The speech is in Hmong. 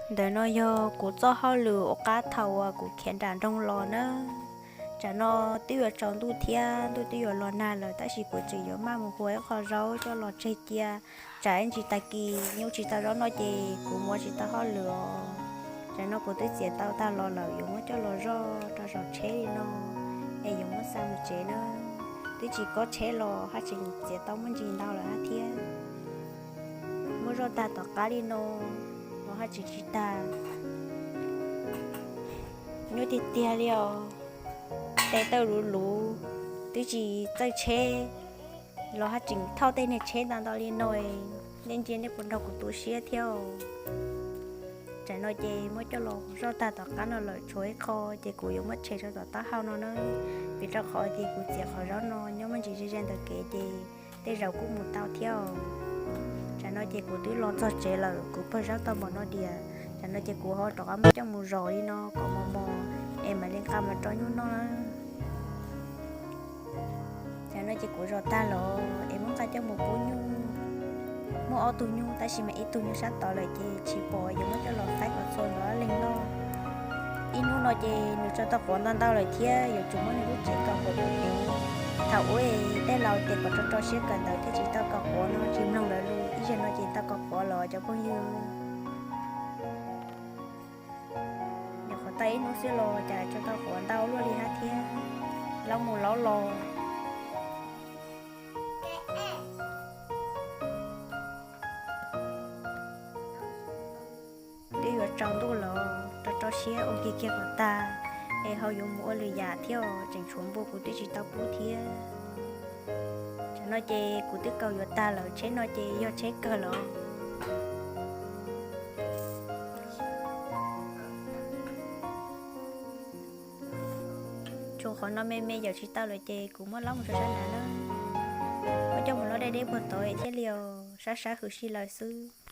Ntawm no yog kuv txoj hauj lwm uas qab thaum uas kuv khiav nram nroog los nawb. Tsam no twb yuav tsaus ntuj thiab ntuj twb yuav los nag lawm, tab sis kuv tseem yuav maj mus hua ib qho zaub coj los tseg cia, tsam ib ntsis tag kis nyuj tsis tau zaub noj ces kuv mus ua tsis tau hauj lwm os. Tsam no kuv twb txiav tau tag los lawm, yuav muab coj los zoj rau saum tsheb li no, es yuav muab xa mus tsev na. Twb tsis kob tsheb los haj tseem txiav tau muaj ntsis ntau lawm hab thiab. Muab zoj tag tom qab li no los haj tseem tsis tag. Nyuaj tiag tiag li os. Tes taw luv luv, twb tsis txawj tsheb los haj tseem thauj tej niag tsheb ntau ntau li no. Nej ntsia nej puas nrog kuv tu siab thiab? Tsam no ces muab coj los zoj tag tom qab no lawm, tshuav ib qho ces kuv yuav muab tshem rau tom taub hau no na, vim rau qhov tias kuv txiav qhov zaub no nyob muaj ntsis ze ze ntawm kev ces tej zaum kuj mus tau thiab. Tsam no ces kuv twb los txog tsev lawm, kuv pawg zaub tau npaum no diam. Tsam no ces kuv ho rov qab muab coj mus zom li no kom mos mos, es mam li nqa mus rau nyuj noj na. Tsam no ces kuv zom tag los es muab nqa coj mus pub nyuj. Muaj ob tug nyuj tab sis mas ib tug nyuj sab tod lawm ces tsis pom, yuav muab coj los faib kom txhua ntawd leeg noj. Ib hnub no ces nws tso tau quav ntau ntau lawm thiab, yuav tsum muab nws lub tsev kaw quav pub kuv. Thaum ub tej laus tias kom rau rau siab kawm ntawv thiaj tsis tau kaw quav no tsis mloog lawv lus, ib zaug no ces tau kaw quav los cov phooj ywg. Nyuam qhuav tau ib hnub xwb los cas tso tau quav ntau luaj li hab thiab, laub mus laub los. Twb yuav tsaus ntuj los rau rau siab ua kiag kiag kom tag, es ho yuav mus ua lwm yam thiab, tseem tshuav npua kuv twb tsis tau pub thiab. Tsam no ces kuv twb kaw yuav tag lawm, tsheb no ces yog tsheb kawg lawm. Tshuav qhov no me me yawm tsis tau lawm ces kuv muab laub mus rau sab nrad na. Muab coj mus laub deb deb puag tod thiaj li os, sab sab hwm sij lawm xwb.